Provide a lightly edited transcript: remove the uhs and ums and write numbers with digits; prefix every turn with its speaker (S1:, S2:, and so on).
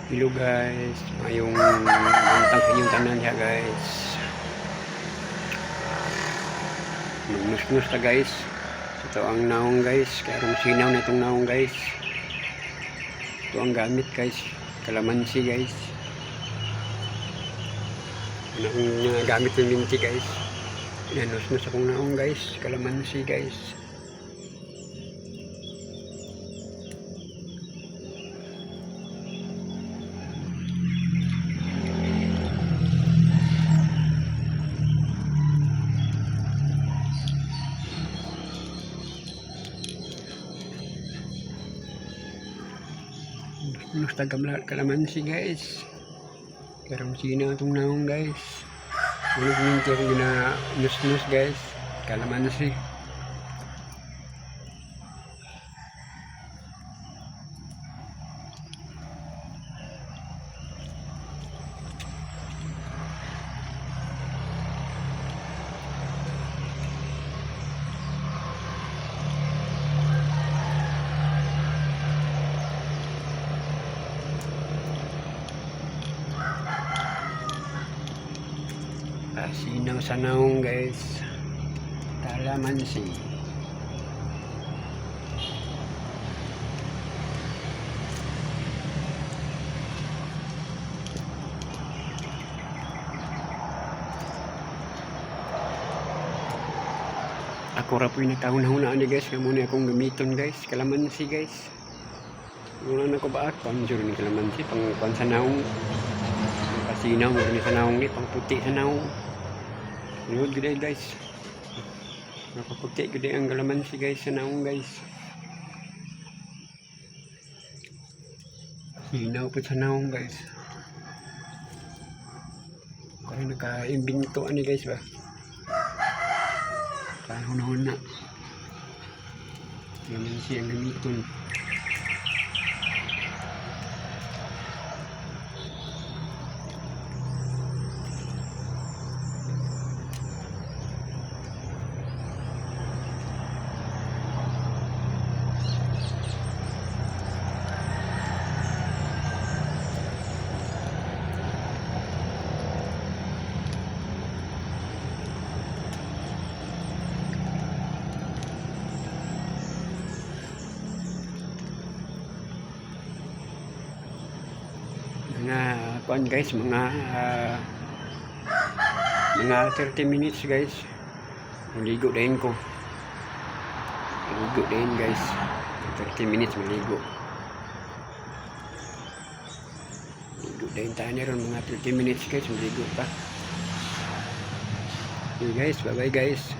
S1: Hello guys, maayong buntag sa inyong tanan diha, guys. Magnusnus ta, guys. Ito ang naong, guys, kay aron sinaw na itong naong, guys. Ito ang gamit, guys, kalamansi, guys. Ano akong gamit ng minti, guys. Inanusnus akong naong, guys, kalamansi, guys. Nus ta kalamansi, guys. Karong sinaw itong naong, guys. Ano minti akong gina-nus-nus, guys. Kalamansi. Pasinaw sa naong, guys. Kalamansi. Ako ra po'y nakahuna-huna ani, guys. Nga muna akong gamiton, guys. Kalamansi, guys. Wala na ko baat. Pang ni kalamansi. Pang kuan sa naong. Pasinaw mo ni sa naong ni. Pang puti sa naong. Sunod gud guys. Nakaputi gud ang kalamansi, guys, sa naong, guys. Sinaw po sa naong, guys. Kaya naka-imbento ani, guys, ba? Kahuna-huna. Kalamansi ang gamiton. Mga kuan, guys, mga 30 minutes, guys. Maligo din ko. Maligo din, guys. 30 minutes maligo. Maligo din tayo ron mga 30 minutes, guys, maligo pa. Okay guys, bye bye, guys.